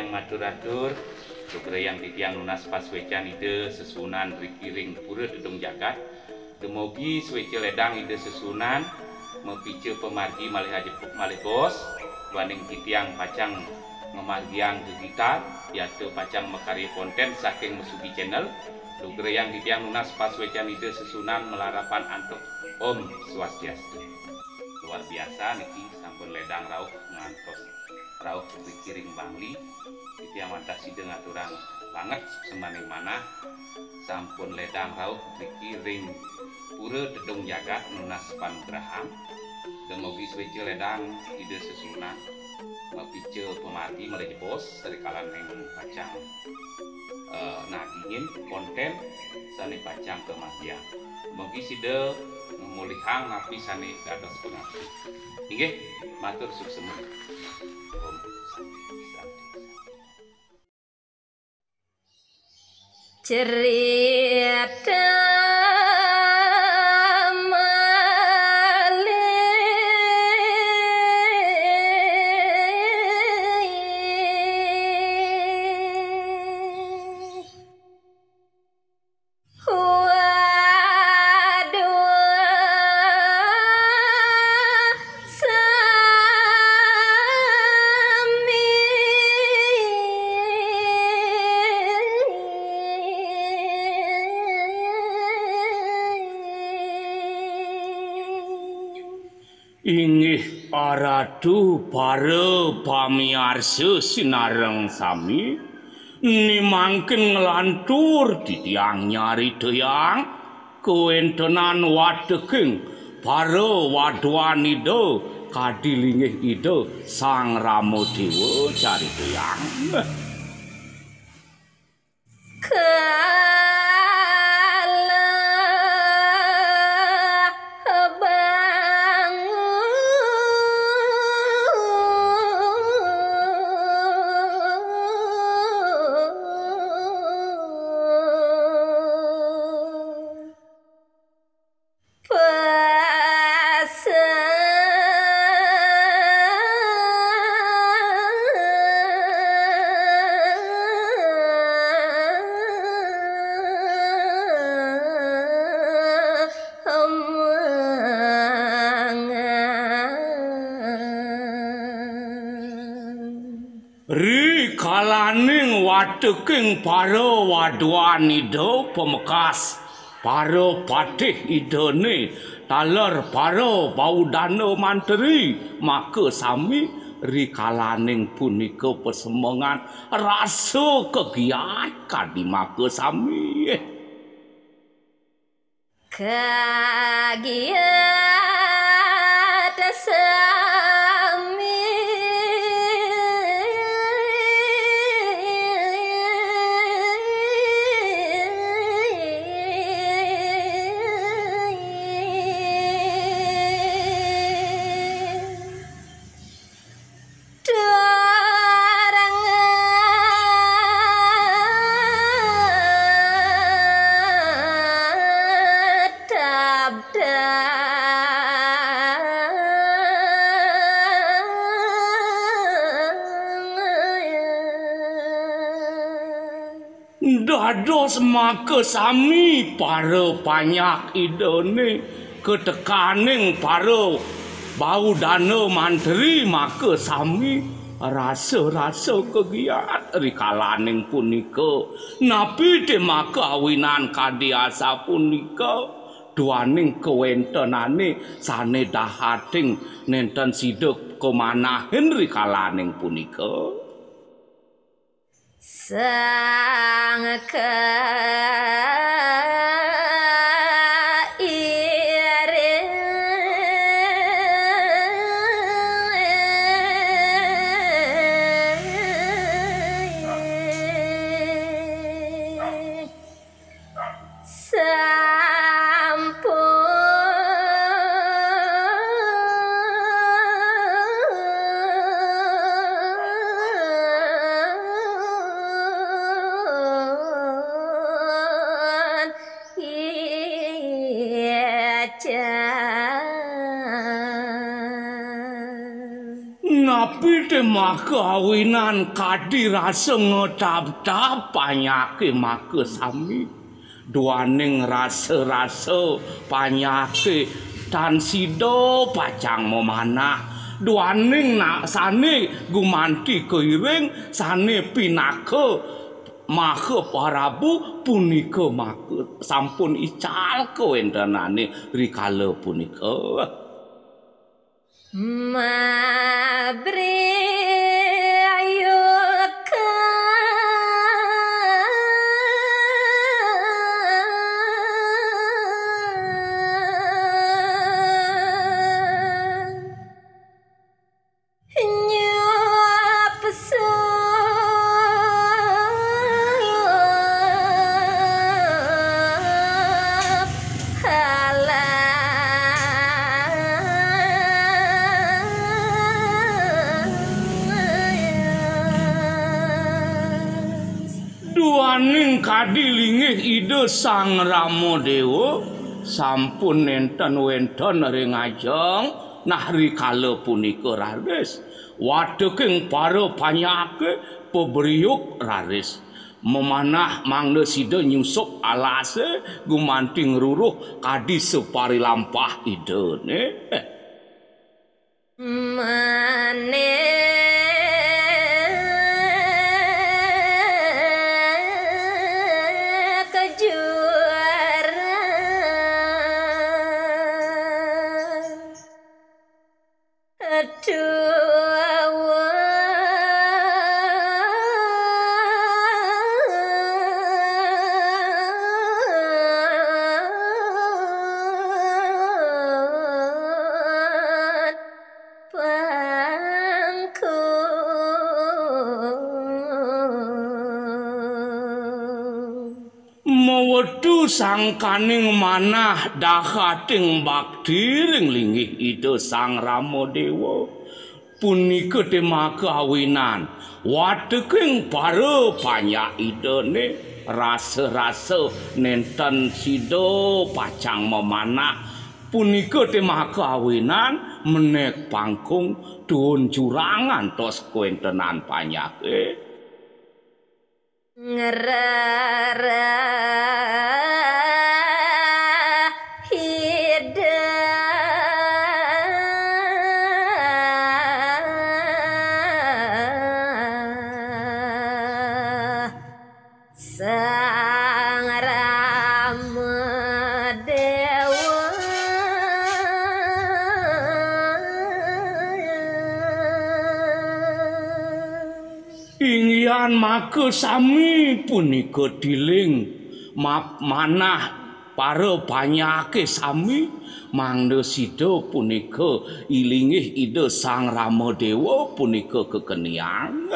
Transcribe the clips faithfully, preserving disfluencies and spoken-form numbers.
Matur-atur, lugrayang titiang nunas pasuécan Ida sesuunan riki ring Pura Tedung Jagat. Dumogi suéca ledang Ida sesuunan mapica pamargi malih ajepuk malih bos, duaning titiang pacang ngamargiang gegitan, yata pacang makarya kontén saking Mesugi Channel. Lugrayang titiang nunas pasuécan Ida sesuunan malarapan antuk Om Swastiastu. Luar biasa niki sampun ledang rauh ngantos rauh riki ring Bangli. Titiang wantah sida ngaturang banget sukseman ring manah sampun ledang rauh riki ring Pura Tedung Jagat nunas panugrahan. Dumogi suéca ledang Ida sesuunan mapica pamargi malih jebos sarikalaning pacang eh, nagingin kontén sané pacang kamargiang. Mugi sida ngamolihang napi sané dados pangabdi. Inggih, matur suksema. Om Santi, Santi, Santi. Cerita malih. Waduh, sami. Inggih aratu para pamiarsa sinareng sami, ni mangkin nglantur titiang nyaritayang kawéntenan wateking para waduan Ida kadi linggih Ida Sang Rama Déwa caritayang. Kalah bangun. Pasang. Ri kalaning wateking para waduan Ida pamekas, para patih Idané, taler para baudana mantri, maka sami ri kalaning punika pasemengan rasa kagiat kadi maka sami. Kagiat sami. Darang tabdang. Dados maka sami para panyak Idané katekaning para baudana mantri maka sami rasa-rasa kagiat rikalaning punika. Napi té maka awinan kadi asapunika? Duaning kawéntenané sané dahating nénten sida kamanahin rikalaning punika. Sang kairing. Sampun. Napi Maka awinan kadi rasa ngetabtab panyake maka sami. Duaning rasa-rasa panyake tan sida pacang mamanah. Duaning na-, sane gumanti kairing, sane pinaka Maha Prabu punika maka sampun ical kawentenane rikala punika. Mabriyuka nyup sup halas. Duaning kadi linggih Ida Sang Rama Dewa, sampun nenten wenten ring ajeng, nah rikala punika raris. Wateking para panyake pabriyuk raris. Mamanah mangda sida nyusup alase gumanti ngruruh kadi saparilampah Idane. Mane kejuara tuwa. Pangku. Mawetu sangkaning manah dahating bakti ring linggih Ida Sang Rama Dewa. Punika te maka awinan wateking para panjak Idane rasa-rasa nenten sida pacang mamanah. Punika te maka awinan menek pangkung tuun jurang ngantos kawentenan panjake. Ngrereh Ida Sang Rama Dewa. Inggihan maka sami punika tiling map-, manah para panjake sami, mangda sida punika ilinggih Ida Sang Rama Dewa punika kekeniang.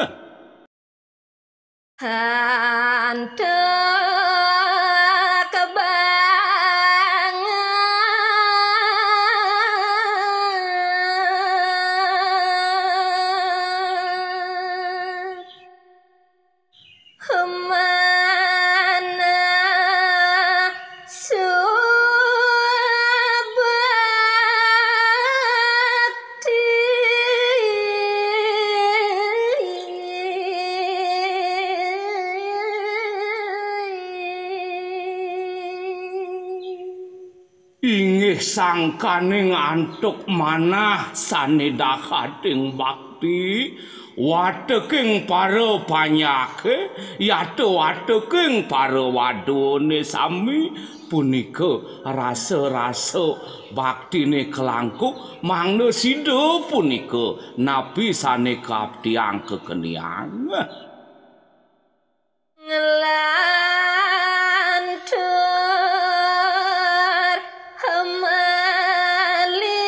Antuk banget. Manah subakti. Inggih sangkaning antuk manah sane dahating bakti, wateking para panjake, yata wateking para waduane sami, punika rasa-rasa baktine kalangkung, mangda sida punika napi sane kaaptiang kekeniang. Nglantur malih.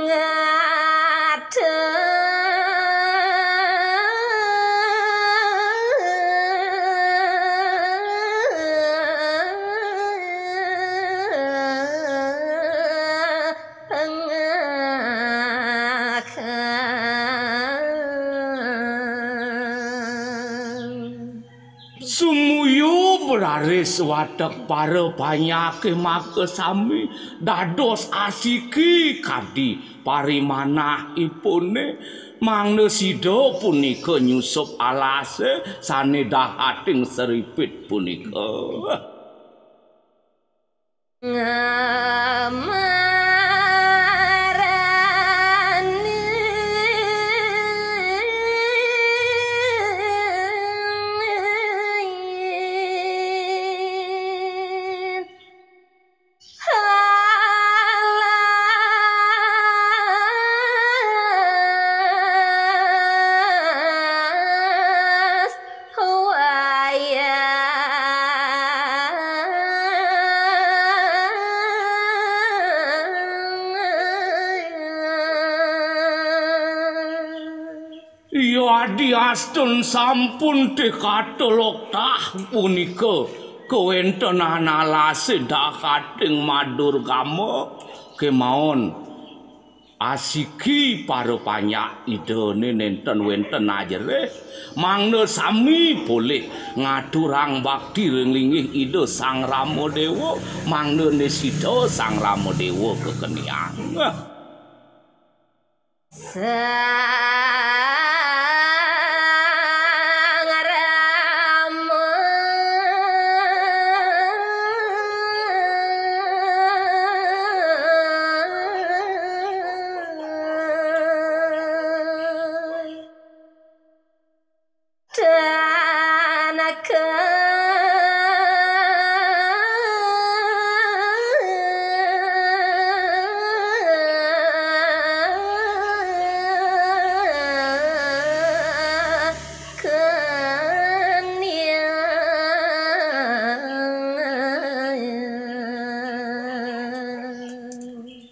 Ngateh. Raris watek para panyaké makasami dados asiki kadi parimanah ipuné, mangda sida punika nyusup alasé sané dahating seripit punika. Yadiastun sampun tekata loktah punika kawéntenan alasé dahating madurgama, kémaon asiki para panyak Idané nénten wénten ajerih, mangda sami polih ngaturang bakti ring linggih Ida Sang Rama Déwa, mangda né sida Sang Rama Déwa kakeniang. Sang Rama. Tanaka.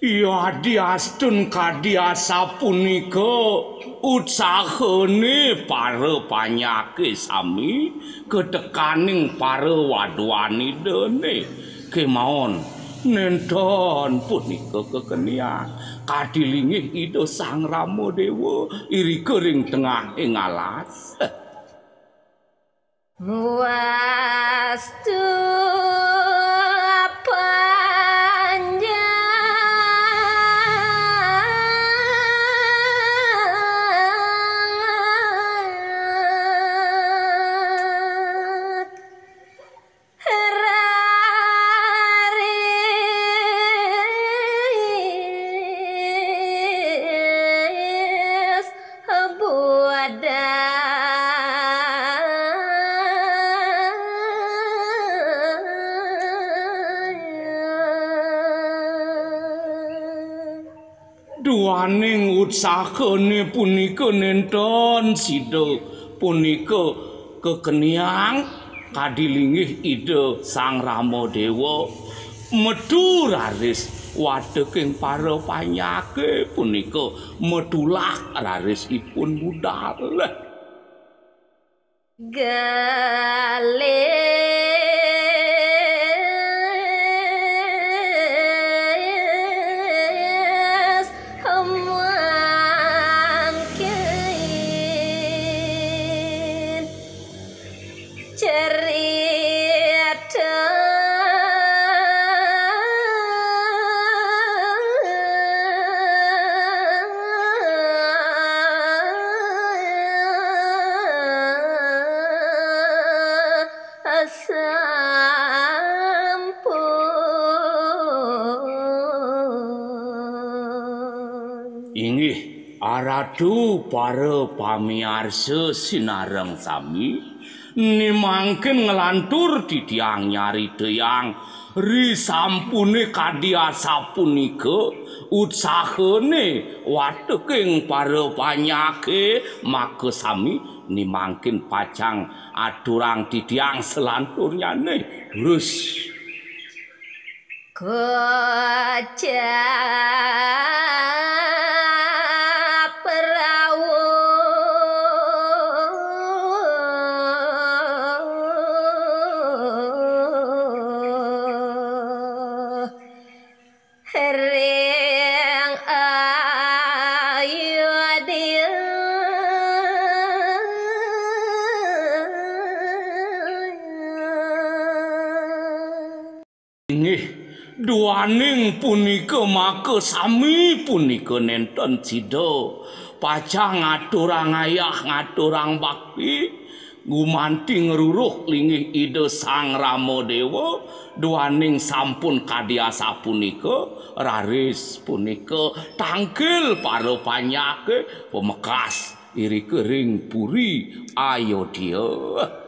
Yadiastun kadi asapunika utsahané para panyaké sami katekaning para waduan Idané, kémaon nénten punika kakeniang kadi linggih Ida Sang Rama Déwa irika ring tengahing alas. Muastu panjang. Raris buadan. Duaning utsahané punika nénten sida punika kakeniang kadi linggih Ida Sang Rama Déwa, metu raris wateking para panyaké punika, metulah raris ipun budal. Galis mangkin cerita. Sampun. Inggih, aratu para pamiarsa sinareng sami, ni mangkin nglantur titiang nyaritayang risampuné kadi asapunika utsahané wateking para panyaké makasami, ni mangkin pacang aturang titiang salanturnyané. Terus. Kocap rawuh. Ring ayodya. Inggih, duaning punika maka sami punika nenten sida pacang ngaturang ayah, ngaturang bakti, gumanti ngruruh linggih Ida Sang Rama Dewa, duaning sampun kadi asapunika, raris punika tangkil para panjake pamekas irika ring puri Ayodya.